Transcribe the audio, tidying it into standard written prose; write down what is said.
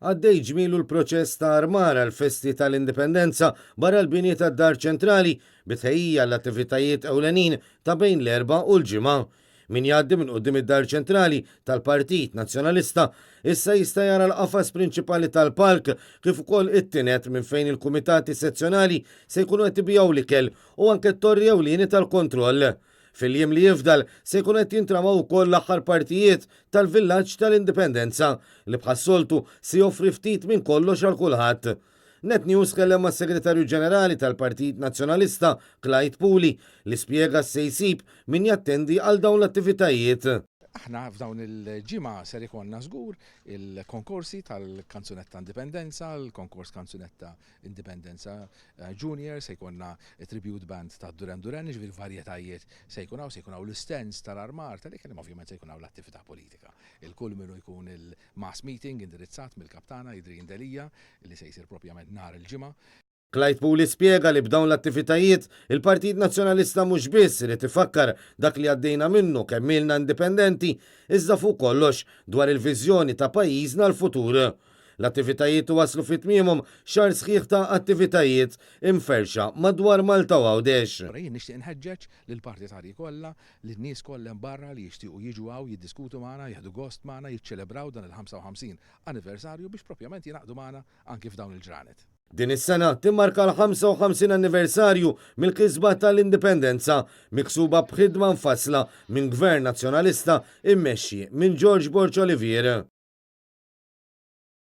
Għaddej ġmielu l-proċess ta' armar għall-festi tal-Indipendenza barra l-bini tad-Dar Ċentrali bi tħejjija għall-attivitajiet ewlenin ta' bejn l-Erbgħa u l-Ġimgħa. Min jgħaddi minn quddiem id-Dar Ċentrali tal-Partit Nazzjonalista issa jista' jara l-qafas prinċipali tal-palk kif ukoll it-tined minn fejn il-kumitati sezzjonali se jkunu qed ibigħu l-ikel u anke t-torri ewlieni tal-kontroll. Fil-jiem li jifdal se jkunu qed jintramaw ukoll l-aħħar partijiet tal-Villaġġ tal-Indipendenza li bħas-soltu se joffri ftit minn kollox għal kulħadd. Net News tkellem mas-Segretarju Ġenerali tal-Partit Nazzjonalista Clyde Puli li spjega x'se jsib min jattendi għal dawn l-attivitajiet. Aħna f'dawn il-ġimgħa ser ikollna żgur il-konkorsi tal-Kanzunetta Indipendenza, l-konkors Kanzunetta Indipendenza Junior, se jkollna tribute band ta' Duran Duran, jiġifieri varjetajiet se jkun hawn, se jkun hawn l-istands tal-armar tal-ikel, imma ovvjament se jkun hawn l-attività politika. Il-kulminu jkun il-mass meeting indirizzat mill-Kap tagħna Adrian Delia li se jsir propjament nhar il-Ġimgħa. Clyde Puli spjega li b'dawn l-attivitajiet, il-Partit Nazzjonalista mhux biss irid ifakkar dak li għaddejna minnu kemm ilna indipendenti, iżda fuq kollox dwar il-viżjoni ta' pajjiżna għall-futur. L-attivitajiet iwasslu fi tmiemhom xahar sħiħ ta' attivitajiet imferrxa madwar Malta u Għawdex. Allura jien nixtieq inħeġġeġ lill-partitarji kollha, lin-nies kollha hemm barra li jixtiequ jiġu hawn jiddiskutu magħna, jieħdu gost magħna, jiċċelebraw dan il-55 anniversarju biex propjament jingħaqdu magħna anki f'dawn il-ġranet. Din is-sena timmarka l-55 anniversarju mill-kisba tal-Indipendenza, miksuba b'ħidma mfassla minn Gvern Nazzjonalista mmexxi minn George Borg Olivier.